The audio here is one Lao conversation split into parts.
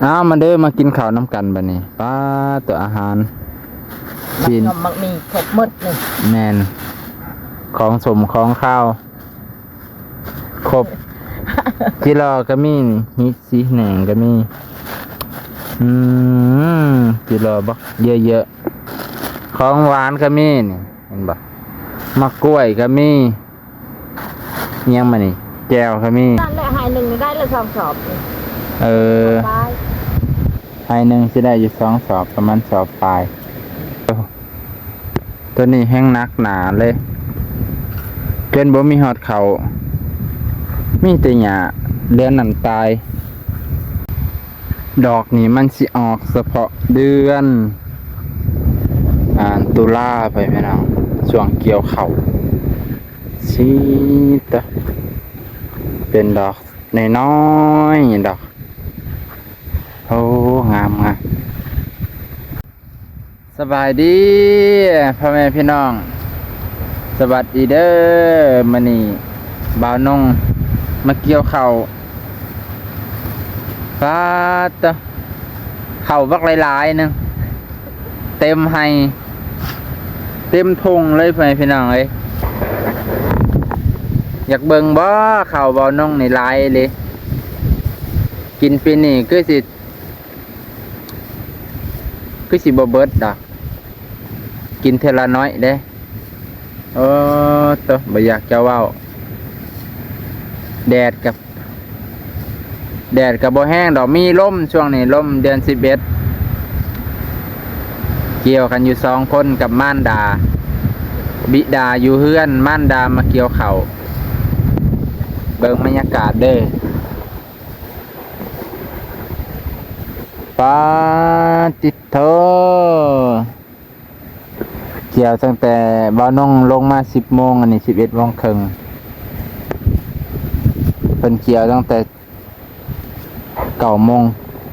ເອົາ ມາເດີ ມາກິນເຂົ້ານຳກັນບັດນີ້. ປາດ ຕົວອາຫານ ຊີ້ນ ໝາກໜໍ່ ໝາກໝີ່ ຄົບໝົດນີ້. ແມ່ນ ຂອງສົ້ມຂອງຄາວ ຄົບ ຈິລໍກໍມີ ຮີດສີແໜງກໍມີ. ອືມ ຈິລໍບັກເຍີະໆ ຂອງຫວານກໍມີນີ້ ເຫັນບໍ່? ໝາກກ້ວຍກໍມີ. ຫຍັງມານີ້ ແຈ່ວກໍມີ. ນັ້ນແຫຼະ ໄຮ່ໜຶ່ງນີ້ໄດ້ລະສອງສອບ. ເອີ ປາຍ ໄຮ່ໜຶ່ງຊິໄດ້ຢູ່ສອງສອບ ປະມານສອບປາຍ. ໂອ້ ໂຕນີ້ແຮງໜັກໜາເລີຍ ຈົນບໍ່ມີຮອດເຂົ້າ ມີແຕ່ຫຍ້າ ເຫຼືອນັ້ນຕາຍ. ດອກນີ້ມັນຊິອອກສະເພາະເດືອນ ອ່າ ຕຸລາ ໄປແມ່ນຫຍັງ ຊ່ວງກ່ຽວເຂົ້າ. ຊີຕະ ເປັນດອກນ້ອຍໆດອກ. ໂອ້ ງາມໆ. ສະບາຍດີພໍ່ແມ່ພີ່ນ້ອງ ສະຫວັດດີເດີ. ມື້ນີ້ບ່າວນົງມາກ່ຽວເຂົ້າ. ປາດໂທ້ ເຂົ້າບັກຫຼາຍໆໜຶ່ງ ເຕັມໄຮ່ເຕັມທົ່ງເລີຍ ພໍ່ແມ່ພີ່ນ້ອງເອີຍ. ຢາກເບິ່ງບໍ່ ເຂົ້າບ່າວນົງນີ້ຫຼາຍອີ່ຫຼີ. ກິນປີນີ້ຄືຊິ ຄືຊິບໍ່ເບິດດອກ ກິນເທື່ອລະໜ້ອຍເດ້. ໂອ້ໂຕ ບໍ່ຢາກຈະເວົ້າ. ແດດກັບ ແດດກໍບໍ່ແຮງດອກ ມີລົມ ຊ່ວງນີ້ລົມ ເດືອນສິບເອັດ. ກ່ຽວກັນຢູ່ສອງຄົນກັບມານດາ ບິດາຢູ່ເຮືອນ ມານດາມາກ່ຽວເຂົ້າ. ເບິ່ງບັນຍາກາດເດີ. ປາດຕິດໂທ ກ່ຽວຕັ້ງແຕ່ບ່າວນົງລົງມາສິບໂມງ ອັນນີ້ສິບເອັດໂມງເຄິ່ງ. ເພິ່ນກ່ຽວຕັ້ງແຕ່ເກົ້າໂມງ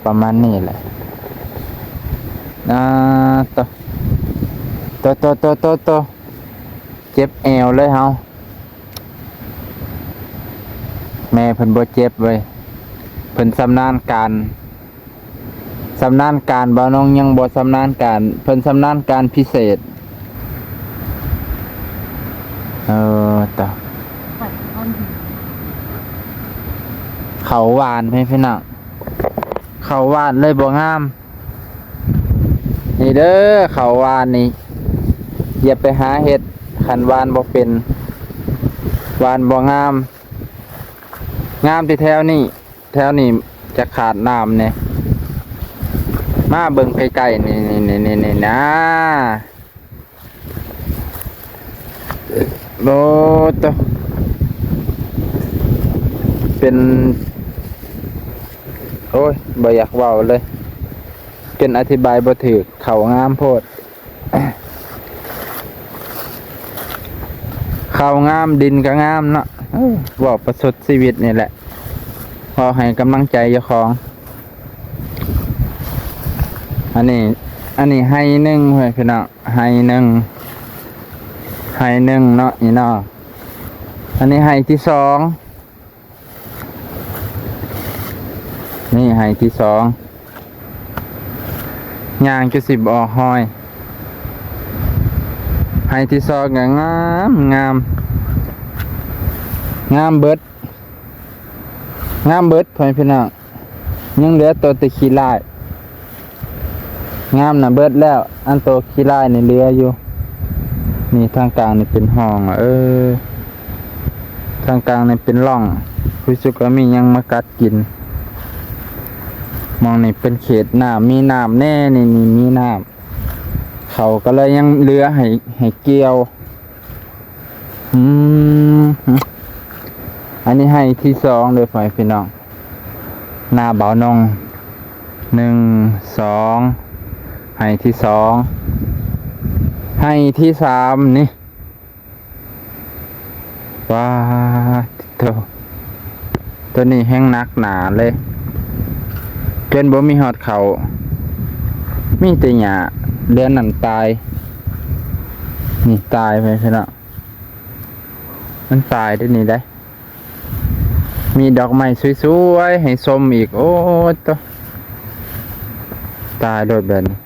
ປະມານນີ້ແຫຼະ. ອ່າ ໂຕ ໂຕ ໂຕ ໂຕ ໂຕ ເຈັບແອວເລີຍເຮົາ. ແມ່ເພິ່ນບໍ່ເຈັບເວີຍ ເພິ່ນຊຳນານການ ຊຳນານການ. ບ່າວນົງຍັງບໍ່ຊຳນານການ ເພິ່ນຊຳນານການພິເສດ. ເອີ ຕາ ເຂົ້າຫວານແມ່ພີ່ນ້ອງ ເຂົ້າຫວານເລີຍບໍ່ງາມ. ນີ້ເດີ ເຂົ້າຫວານນີ້ ຢ່າໄປຫາເຮັດ ຄັນຫວານບໍ່ເປັນ ຫວານບໍ່ງາມ. ງາມແຕ່ແຖວນີ້ ແຖວນີ້ຈະຂາດນ້ຳແດ່. ມາເບິ່ງໃກ້ໆ ນີ້ ນີ້ ນີ້ ນີ້ ນີ້ນາ. ໂອ້ໂຕ ເປັນ ໂອ້ຍ ບໍ່ຢາກເວົ້າເລີຍ ຈົນອະທິບາຍບໍ່ຖືກ. ເຂົ້າງາມໂພດ ເຂົ້າງາມ ດິນກໍງາມເນາະ. ເອີ ເວົ້າປະຊົດຊີວິດນີ້ແຫຼະ ເວົ້າໃຫ້ກຳລັງໃຈເຈົ້າຂອງ. ອັນນີ້ ອັນນີ້ໄຮ່ໜຶ່ງເວີຍພີ່ນ້ອງ ໄຮ່ໜຶ່ງ ໄຮ່ໜຶ່ງເນາະ ນີ້ເນາະ. ອັນນີ້ໄຮ່ທີສອງ ນີ້ໄຮ່ທີສອງ ຍ່າງຈົນຊິບໍ່ອອກຮອຍ. ໄຮ່ທີສອງກໍງາມ ງາມ ງາມເບິດ ງາມເບິດ ພໍ່ແມ່ພີ່ນ້ອງ. ຍັງເຫຼືອໂຕແຕ່ຂີ້ລ້າຍ ງາມນະເບິດແລ້ວ ອັນໂຕຂີ້ລ້າຍນີ້ເຫຼືອຢູ່. ນີ້ທາງກາງນີ້ເປັນຮ່ອງ ເອີ ທາງກາງນີ້ເປັນຮ່ອງ ຮູ້ສຶກວ່າມີຫຍັງມາກັດກິນ. ໝ່ອງນີ້ເປັນເຂດນ້ຳ ມີນ້ຳແດ່ ນີ້ ນີ້ມີນ້ຳ ເຂົາກໍເລີຍຍັງເຫຼືອໃຫ້ ໃຫ້ກ່ຽວ. ອືມ ອັນນີ້ໄຮ່ທີສອງເດີ ພໍ່ແມ່ພີ່ນ້ອງ ນາບ່າວນົງ. ໜຶ່ງ ສອງ ໄຮ່ທີສອງ ໄຮ່ທີສາມນີ້. ວ້າໂທ້ ໂຕນີ້ແຮງໜັກໜາເລີຍ ຈົນບໍ່ມີຮອດເຂົ້າ ມີແຕ່ຫຍ້າ. ເດືອນນັ້ນຕາຍ ນີ້ຕາຍໄປພີ່ນ້ອງ ມັນຕາຍເດ້ນີ້ໄດ໋. ມີດອກໄມ້ສວຍໆໃຫ້ຊົມອີກ ໂອ້ໂຕ. ຕາຍໂລດແບບນີ້.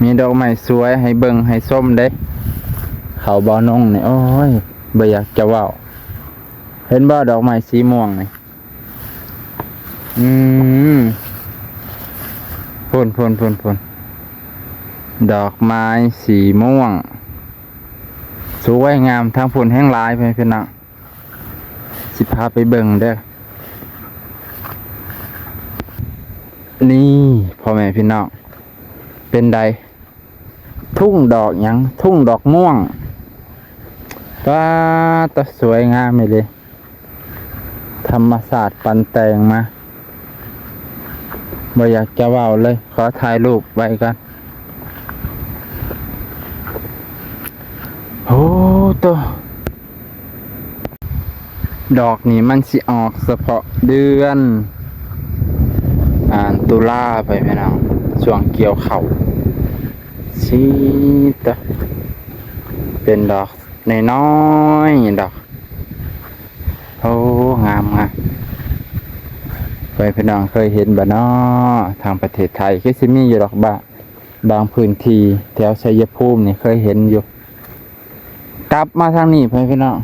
ມີດອກໄມ້ສວຍໃຫ້ເບິ່ງໃຫ້ຊົມເດ້ ເຂົ້າບ່າວນົງນີ້ ໂອ້ຍ ບໍ່ຢາກຈະເວົ້າ. ເຫັນບໍ່ ດອກໄມ້ສີມ່ວງນີ້? ອືມ ພຸ້ນໆໆໆ ດອກໄມ້ສີມ່ວງ ສວຍງາມ. ທາງພຸ້ນແຮ່ງຫຼາຍ ພີ່ນ້ອງ. ຊິພາໄປເບິ່ງເດີ. ນີ້ ພໍ່ແມ່ພີ່ນ້ອງ ເປັນໃດ ທົ່ງດອກຫຍັງ? ທົ່ງດອກມ່ວງ. ປາດຕາ ສວຍງາມອີ່ຫຼີ. ທຳມະຊາດປັ້ນແຕ່ງມາ ບໍ່ຢາກຈະເວົ້າເລີຍ. ຂໍຖ່າຍຮູບໄວ້ກ່ອນ. ໂອ້ໂຕ ດອກນີ້ມັນຊິອອກສະເພາະເດືອນ ອ່າ ຕຸລາໄປ ພີ່ນ້ອງ ຊ່ວງກ່ຽວເຂົ້າ. ຊິຕະ ເປັນດອກນ້ອຍໆດອກ. ໂອ້ ງາມໆ. ເພິ່ນ ພີ່ນ້ອງເຄີຍເຫັນບໍ່ນໍ? ທາງປະເທດໄທຄືຊິມີຢູ່ດອກ ບາງ ບາງພື້ນທີ່ແຖວໄຊຍະພູມນີ້ເຄີຍເຫັນຢູ່. ກັບມາທາງນີ້ ເພື່ອນພີ່ນ້ອງ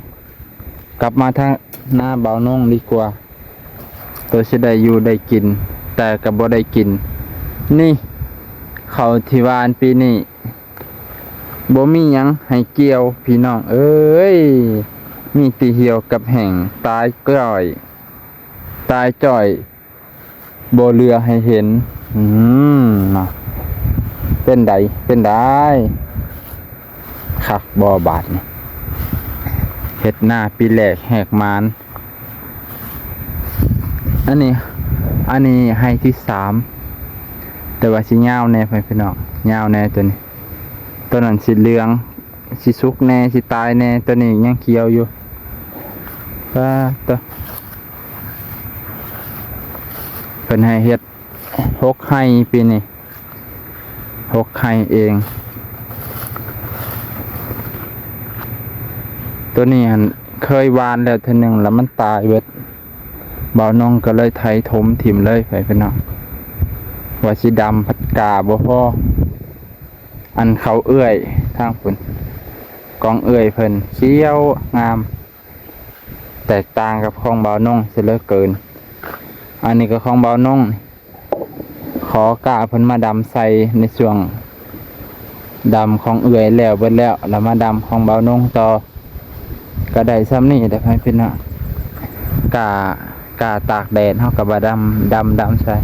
ກັບມາທາງນາບ່າວນົງດີກວ່າ. ໂຕຊິໄດ້ຢູ່ໄດ້ກິນ ແຕ່ກໍບໍ່ໄດ້ກິນ. ນີ້ ເຂົ້າທີ່ຫວ່ານປີນີ້ບໍ່ມີຫຍັງໃຫ້ກ່ຽວ ພີ່ນ້ອງເອີຍ, ມີແຕ່ຫ່ຽວກັບແຫ້ງ ຕາຍຈ້ອຍ ຕາຍຈ້ອຍ. ບໍ່ເຫຼືອໃຫ້ເຫັນ. ອືມ ເນາະ ເປັນໃດ ເປັນໃດ ຄັກບໍ່ບາດນີ້? ເຮັດນາປີແລກແຫກໝານ. ອັນນີ້ ອັນນີ້ໄຮ່ທີສາມ ແຕ່ວ່າຊິຍາວແດ່ ເພື່ອນພີ່ນ້ອງ, ຍາວແດ່ໂຕນີ້. ໂຕນັ້ນຊິເຫຼືອງ ຊິສຸກແດ່ ຊິຕາຍແດ່, ໂຕນີ້ຍັງຂຽວຢູ່. ປາດໂຕ ເພິ່ນໃຫ້ເຮັດຫົກໄຮ່ປີນີ້ ຫົກໄຮ່ເອງ. ໂຕນີ້ຫັ້ນເຄີຍຫວ່ານແລ້ວເທື່ອໜຶ່ງ ແລ້ວມັນຕາຍເບິດ. ບ່າວນົງກໍເລີຍໄຖຖົມຖິ້ມເລີຍ ເພື່ອນພີ່ນ້ອງ, ວ່າຊິດຳພັດກ້າບໍ່ພໍ. ອັນເຂົ້າເອື້ອຍທາງພຸ້ນ ຂອງເອື້ອຍເພິ່ນຂຽວງາມ ແຕກຕ່າງກັບຂອງບ່າວນົງເສຍເຫຼືອເກີນ. ອັນນີ້ກໍຂອງບ່າວນົງ ຂໍກ້າເພິ່ນມາດຳໃສ່ໃນຊ່ວງດຳຂອງເອື້ອຍແລ້ວເບິດແລ້ວ ແລ້ວມາດຳຂອງບ່າວນົງຕໍ່. ກໍໄດ້ຊ່ຳນີ້ແຫຼະ ເພື່ອນພີ່ນ້ອງ, ກ້າ ກ້າຕາກແດດ ເຮົາກໍມາດຳ ດຳ ດຳໃສ່.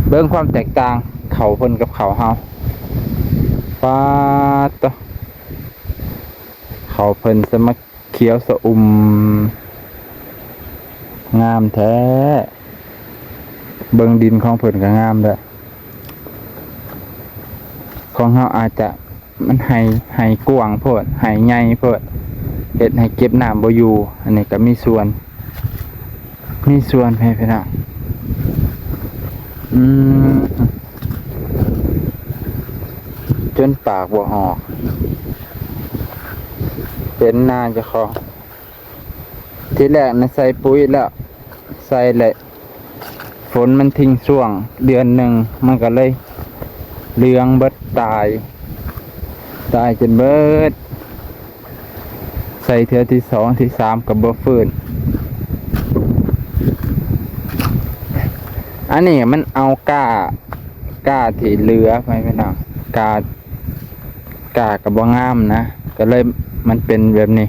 ເບິ່ງຄວາມແຕກຕ່າງເຂົ້າເພິ່ນກັບເຂົ້າເຮົາ. ປາດໂຕ ເຂົ້າເພິ່ນສະມາຂຽວສະອຸ່ມ ງາມແທ້. ເບິ່ງດິນຂອງເພິ່ນກໍງາມແລ້ວ, ຂອງເຮົາອາດຈະ ມັນໄຮ່ ໄຮ່ກວ້າງໂພດ ໄຮ່ໃຫຍ່ໂພດ ເຮັດໃຫ້ເກັບນ້ຳບໍ່ຢູ່. ອັນນີ້ກໍມີສ່ວນ ມີສ່ວນໃຫ້ພີ່ນ້ອງ. ອືມ ຈົນປາກບໍ່ອອກ ເຫັນນາເຈົ້າຂອງ. ທີແລກນະໃສ່ປຸ໋ຍແລ້ວ ໃສ່ແຫຼະ ຝົນມັນຖິ້ງຊ່ວງເດືອນໜຶ່ງ ມັນກໍເລີຍເຫຼືອງເບິດ ຕາຍ ຕາຍຈົນເບິດ. ໃສ່ເທື່ອທີສອງທີສາມກໍບໍ່ຟື້ນ. ອັນນີ້ມັນເອົາກ້າ ກ້າທີ່ເຫຼືອໄປ ພີ່ນ້ອງ, ກ້າ ກ້າກໍບໍ່ງາມນະ, ກໍເລີຍມັນເປັນແບບນີ້.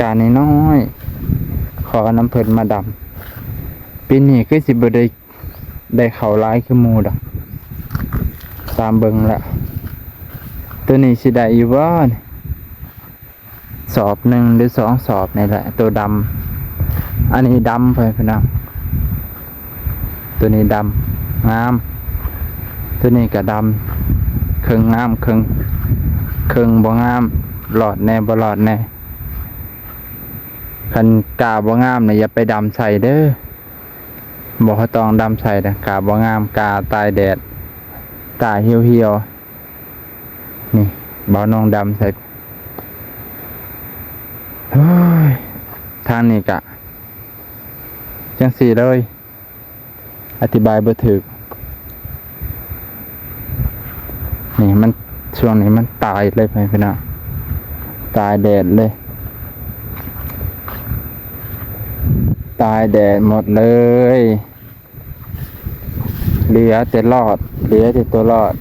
ການ້ອຍໆ ຂໍນຳເພິ່ນມາດຳ. ປີນີ້ຄືຊິບໍ່ໄດ້ ໄດ້ເຂົ້າຫຼາຍຄືໝູ່ດອກ ຕາມເບິ່ງລະ. ໂຕນີ້ຊິໄດ້ຢູ່ບໍ່ນີ້? ສອບໜຶ່ງ ຫຼື ສອງສອບນີ້ແຫຼະ ໂຕດຳ. ອັນນີ້ດຳ ເພື່ອນພີ່ນ້ອງ. ໂຕນີ້ດຳງາມ, ໂຕນີ້ກໍດຳ ເຄິ່ງງາມເຄິ່ງ ເຄິ່ງບໍ່ງາມ, ລອດແດ່ບໍ່ລອດແດ່. ຄັນກ້າບໍ່ງາມນະ ຢ່າໄປດຳໃສ່ເດີ, ບໍ່ຕ້ອງດຳໃສ່ເດີ. ກ້າບໍ່ງາມ, ກ້າຕາຍແດດ, ກ້າຫ່ຽວໆ. ນີ້ ບ່າວນົງດຳໃສ່. ໂອ້ຍ ທາງນີ້ກະຈັ່ງຊີ້ເລີຍ ອະທິບາຍບໍ່ຖືກ. ນີ້ມັນ ຊ່ວງນີ້ມັນຕາຍເລີຍ ພີ່ນ້ອງ, ຕາຍແດດເລີຍ, ຕາຍແດດໝົດເລີຍ. ເຫຼືອແຕ່ລອດ ເຫຼືອແຕ່ຕົວລອດ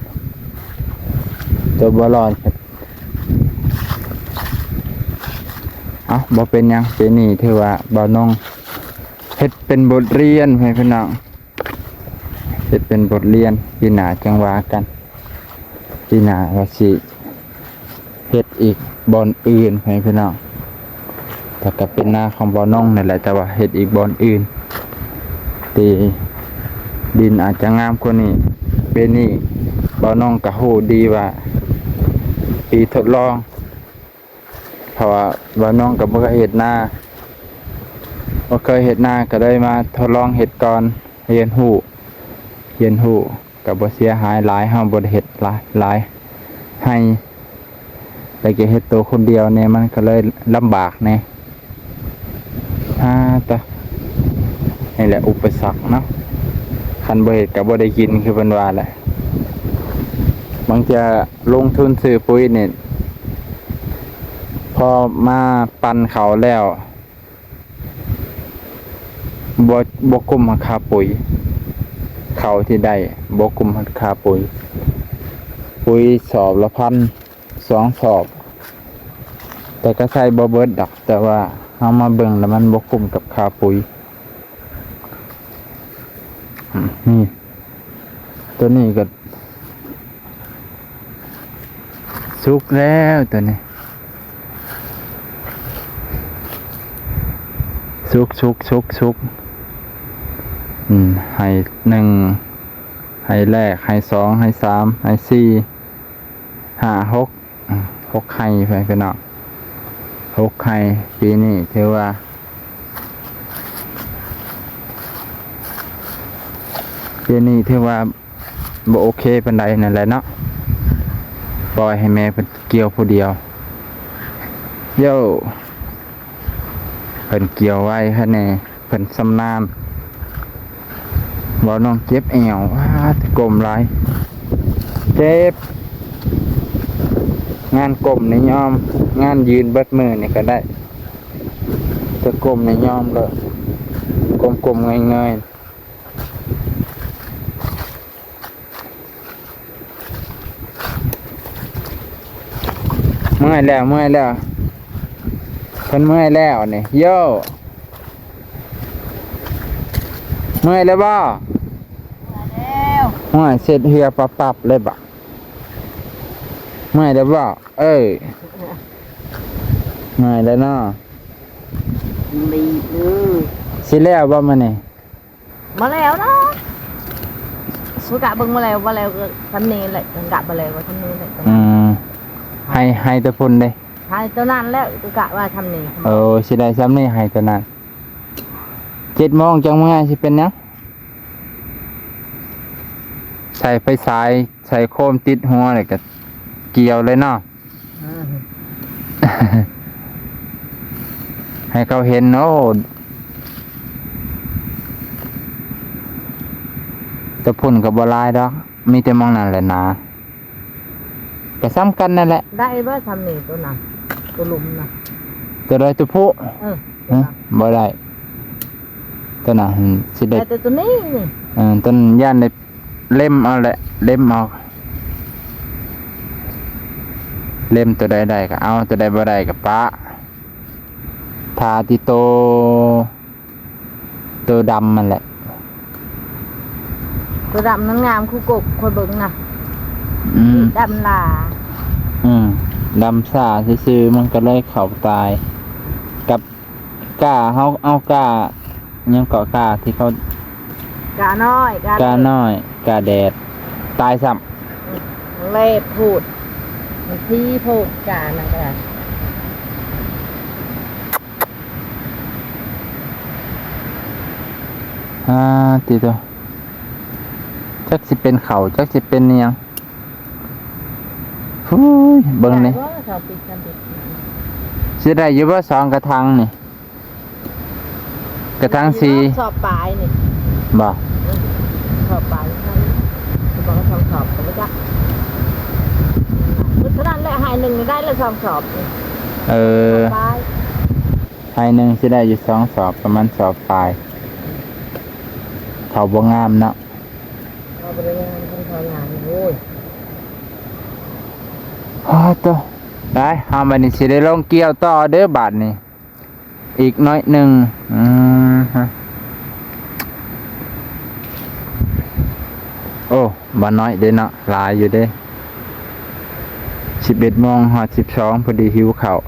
ຕົວບໍ່ລອດ. ເອົ້າ ບໍ່ເປັນຫຍັງ, ປີນີ້ຖືວ່າບ່າວນົງເຮັດເປັນບົດຮຽນໃຫ້ພີ່ນ້ອງ, ເຮັດເປັນບົດຮຽນ, ປີໜ້າຈັ່ງວ່າກັນ, ປີໜ້າວ່າຊິ ເຮັດອີກບ່ອນອື່ນໃຫ້ພີ່ນ້ອງ. ແຕ່ກໍເປັນນາຂອງບ່າວນົງນັ້ນແຫຼະ, ແຕ່ວ່າເຮັດອີກບ່ອນອື່ນ ທີ່ດິນອາດຈະງາມກວ່ານີ້. ປີນີ້ບ່າວນົງກໍຮູ້ດີວ່າ ປີທົດລອງ, ເພາະວ່າບ່າວນົງກໍບໍ່ເຄີຍເຮັດນາ, ບໍ່ເຄີຍເຮັດນາ ກໍເລີຍມາທົດລອງເຮັດກ່ອນ, ຮຽນຮູ້ ຮຽນຮູ້. ກໍບໍ່ເສຍຫາຍຫຼາຍ, ເຮົາບໍ່ໄດ້ເຮັດຫຼາຍ ຫຼາຍໄຮ່, ແຕ່ກໍເຮັດໂຕຄົນດຽວແດ່, ມັນກໍເລີຍລຳບາກແດ່. ອາ ຕະ ນີ້ແຫຼະອຸປະສັກເນາະ, ຄັນບໍ່ເຮັດກໍບໍ່ໄດ້ກິນ ຄືເພິ່ນວ່າແຫຼະ. ບາງເທື່ອລົງທຶນຊື້ປຸ໋ຍນີ້ ພໍມາປັ່ນເຂົ້າແລ້ວ ບໍ່ ບໍ່ກຸ້ມຮາຄາປຸ໋ຍ, ເຂົ້າທີ່ໄດ້ບໍ່ກຸ້ມຮາຄາປຸ໋ຍ, ປຸ໋ຍສອບລະພັນ ສອງສອບ, ແຕ່ກໍໃສ່ບໍ່ເບິດດອກ, ແຕ່ວ່າເຮົາມາເບິ່ງແລ້ວມັນບໍ່ກຸ້ມກັບຄ່າປຸ໋ຍ. ອືມ ນີ້ ຕົວນີ້ກໍສຸກແລ້ວ ຕົວນີ້ ສຸກ ສຸກ ສຸກ ສຸກ. ອືມ ໄຮ່ໜຶ່ງ ໄຮ່ແລກ ໄຮ່ສອງ ໄຮ່ສາມ ໄຮ່ສີ່ ຫ້າ ຫົກ ອືມ ຫົກໄຮ່ ພີ່ນ້ອງ ຫົກໄຮ່. ປີນີ້ຖືວ່າ ປີນີ້ຖືວ່າບໍ່ໂອເຄປານໃດນັ້ນແຫຼະເນາະ, ປ່ອຍໃຫ້ແມ່ເພິ່ນກ່ຽວຜູ້ດຽວ. ໂຢ ເພິ່ນກ່ຽວໄວຄະແນ່. ເພິ່ນຊຳນານ. ເວົ້ານ້ອງເຈັບແອວ, ວ້າ ແຕ່ກົ້ມຫຼາຍ ເຈັບ. ງານກົ້ມນີ້ຍອມ, ງານຢືນເບິດມື້ນີ້ກໍໄດ້, ແຕ່ກົ້ມນີ້ຍອມໂລດ, ກົ້ມໆເງີຍໆ. ເມື່ອຍແລ້ວ ເມື່ອຍແລ້ວ ເພິ່ນເມື່ອຍແລ້ວນີ້. ໂຢ ເມື່ອຍແລ້ວບໍ່? ເມື່ອຍແລ້ວ. ໂອ້ຍ ເຊັດເຫື່ອປັບໆເລີຍບາດ. ເມື່ອຍແລ້ວບໍ່? ເອີ ເມື່ອຍແລ້ວເນາະ. ດີເດີ. ຊິແລ້ວບໍ່ມື້ນີ້? ບໍ່ແລ້ວດອກ. ກູກະເບິ່ງບໍ່ແລ້ວ, ບໍ່ແລ້ວກໍຊ່ຳນີ້ແຫຼະ, ກະບໍ່ແລ້ວກໍຊ່ຳນີ້ແຫຼະ. ອືມ ໄຮ່ ໄຮ່ແຕ່ພຸ້ນເດ້? ໄຮ່ຕົວນັ້ນແຫຼະ, ກູກະວ່າຊ່ຳນີ້. ເອີ ຊິໄດ້ຊ່ຳນີ້ ໄຮ່ຕົວນັ້ນ. ເຈັດໂມງຈັ່ງເມື່ອ ຊິເປັນຫຍັງ? ໃສ່ໄຟສາຍ ໃສ່ໂຄມຕິດຫົວ ແລ້ວກໍກ່ຽວເລີຍເນາະ. ໃຫ້ເຂົາເຫັນ. ໂອ້ ແຕ່ພຸ້ນກໍບໍ່ຫຼາຍດອກ, ມີແຕ່ໝ່ອງນັ້ນແຫຼະນາ. ກໍສ່ຳກັນນັ້ນແຫຼະ. ໄດ້ບໍ່ຊ່ຳນີ້ ໂຕນັ້ນ ໂຕລຸ່ມນະ? ໂຕໃດ ໂຕຜູ້? ເອີ ຮະ? ບໍ່ໄດ້. ໂຕນັ້ນຊິໄດ້ ໄດ້ແຕ່ໂຕນີ້ນີ້. ເອີ ໂຕນັ້ນຢ້ານໄດ້ ເລັມເອົາແຫຼະ ເລັມເອົາ, ເລັມໂຕໃດໄດ້ກໍເອົາ, ໂຕໃດບໍ່ໄດ້ກໍປະ. ຖ້າທີ່ໂຕ ໂຕດຳຫັ້ນແຫຼະ. ໂຕດຳນັ້ນງາມ ຄູກົກຂ້ອຍເບິ່ງນະ. ອືມ ດຳຫຼາ. ອືມ ດຳຊ້າຊື່ໆ ມັນກໍເລີຍເຂົ້າຕາຍກັບ ກ້າ ເຮົາເອົາກ້າຫຍັງເກາະ ກ້າທີ່ເຂົາ ກ້ານ້ອຍ ກ້າ ກ້ານ້ອຍ ກ້າແດດ ຕາຍຊ້ຳ. ເລັບໂພດ ມັນທີໂພດ ກ້ານັ້ນກໍໄດ້. ອ່າ ຕິໂຕ ຈັກຊິເປັນເຂົ້າ ຈັກຊິເປັນອີ່ຫຍັງ. ໂອ້ຍ ເບິ່ງນີ້ ໄດ້ບໍ່ ຊາວປີ ຊາວປີ ຊິໄດ້ຢູ່ບໍ່ ສອງກະຖາງນີ້? ກະຖາງສີ່ ສອບປາຍນີ້ ບໍ່? ສອບປາຍ ບໍ່ສອງສອບກໍບໍ່ຈັກ ເທົ່ານັ້ນແຫຼະ ໄຮ່ໜຶ່ງໄດ້ລະສອງສອບນີ້ ເອີ ສອບປາຍ ໄຮ່ໜຶ່ງຊິໄດ້ຢູ່ສອງສອບ ປະມານສອບປາຍ ເຂົ້າບໍ່ງາມເນາະ ເຂົ້າບໍ່ໄດ້ງາມ ເຂົ້າງາມ ໂອ້ຍ ໂອ້ໂຕ ໄປ ເຮົາບັດນີ້ຊິໄດ້ລົງກ່ຽວຕໍ່ເດີ້ບາດນີ້. ອີກໜ້ອຍໜຶ່ງ ອືມ ໂອ້ ບໍ່ໜ້ອຍເດ້ເນາະ ຫຼາຍຢູ່ເດ້ ສິບເອັດໂມງຮອດສິບສອງ ພໍດີຫິວເຂົ້າ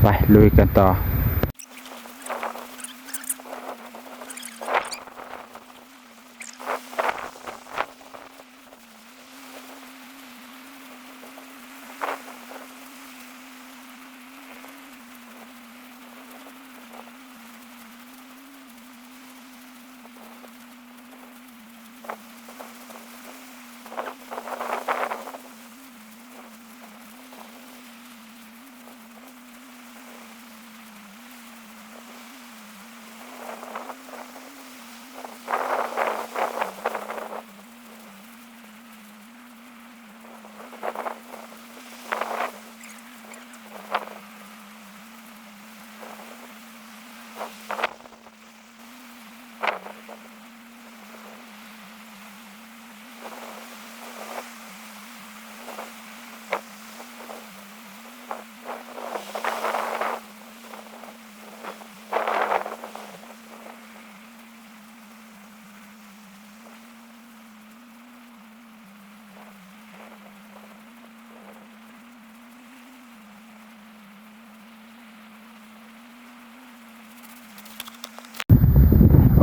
ໄປລຸຍກັນຕໍ່.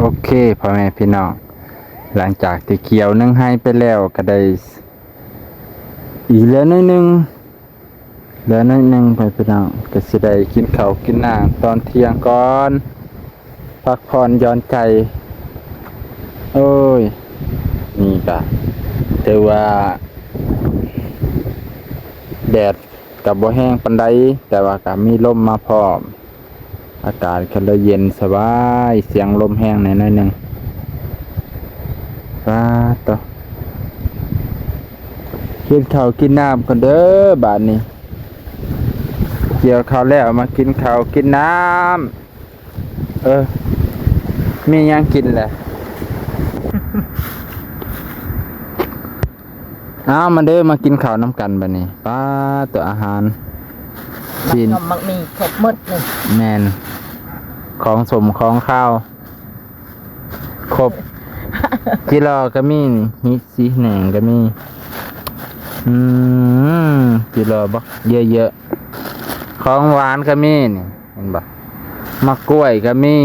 ໂອເຄ ພໍ່ແມ່ພີ່ນ້ອງ ຫຼັງຈາກທີ່ກ່ຽວໜຶ່ງໄຮ່ໄປແລ້ວ ກໍໄດ້ອີກເຫຼືອໜ້ອຍໜຶ່ງ ເຫຼືອໜ້ອຍໜຶ່ງ ພໍ່ແມ່ພີ່ນ້ອງ ກໍຊິໄດ້ກິນເຂົ້າກິນນ້ຳຕອນທ່ຽງກ່ອນ ພັກຜ່ອນຢ່ອນໃຈ. ໂອ້ຍ ນີ້ກະຖືວ່າແດດກະບໍ່ແຮງປານໃດ ແຕ່ວ່າກະມີລົມມາພ້ອມ ອາກາດກະເລີຍເຢັນສະບາຍ ສຽງລົມແຮງແດ່ໜ້ອຍໜຶ່ງ. ປາໂຕ ກິນເຂົ້າກິນນ້ຳກ່ອນເດີ້ບາດນີ້ ກ່ຽວເຂົ້າແລ້ວມາກິນເຂົ້າກິນນ້ຳ. ເອີ ມີຫຍັງກິນແຫຼະ ເອົາ ມາເດີ້ ມາກິນເຂົ້ານຳກັນບາດນີ້. ປາໂຕ ອາຫານ ຊີ້ນ ໝາກຫມີ ໝາກໝີ່ ຄົບໝົດນີ້ ແມ່ນ ຂອງສົ້ມຂອງຄາວ ຄົບ ຈິລໍກໍມີ ຫີດສີແໜງກໍມີ ອືມ ຈິລໍບັກເຍີະໆ ຂອງຫວານກໍມີນີ້ ເຫັນບໍ່ ໝາກກ້ວຍກໍມີ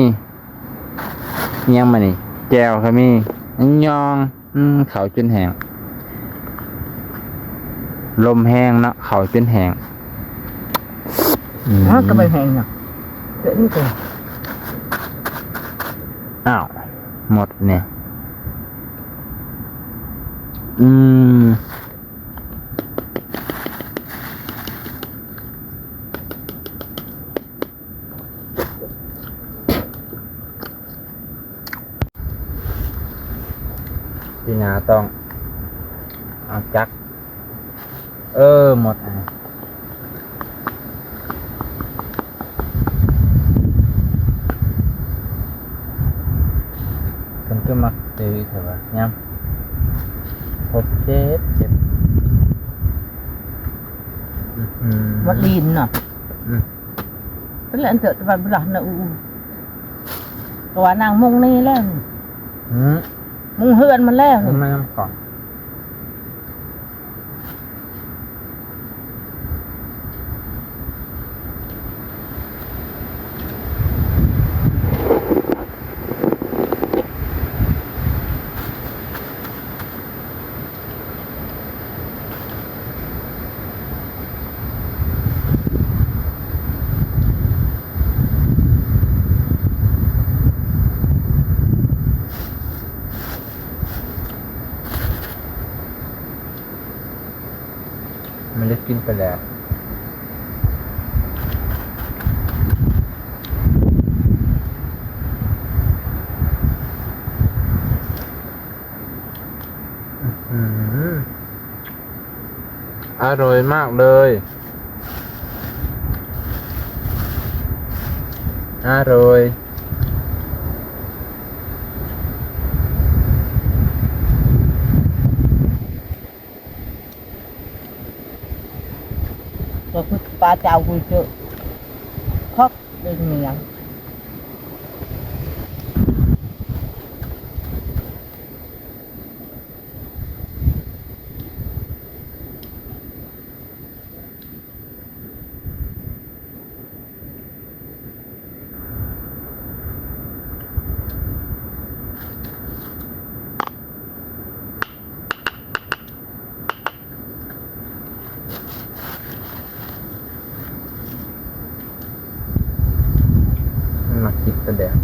ອີຫຍັງມານີ້ ແຈ່ວກໍມີ ຍອງ ອືມ ເຂົ້າຈົນແຫ້ງ ລົມແຮງເນາະ ເຂົ້າຈົນແຫ້ງ ອືມ ອ້າວ ກໍບໍ່ແຫ້ງນະ ເດະນີ້ກໍ ອ້າວ ໝົດນີ້ ອືມ. ປີໜ້າຕ້ອງເອົາຈັກ ເອີ ໝົດ ເພິ່ນຄືມັກຊື້ແທ້ວະ ຍາມ ຫົກ ເຈັດ ເຈັດ ອືມ ໝົດລີນເນາະ ອືມ ເພິ່ນແຫຼະ ອັນເກີດວັນບລັນນະ ອູ ກໍວ່ານາງມຸງນີ້ແລ້ວ ອືມ ມຸງເຮືອນມັນແລ້ວ ມັນນຳຂອງ. ມັນໄດ້ກິນໄປແລ້ວ. ອະຮ່ອຍມາກເລີຍ. ອະຮ່ອຍ. ກໍຄືປາຈາວກຸຍເຈີ ຄັກເປັນເມືອງ. ມັນມັກກິນປາແດກ.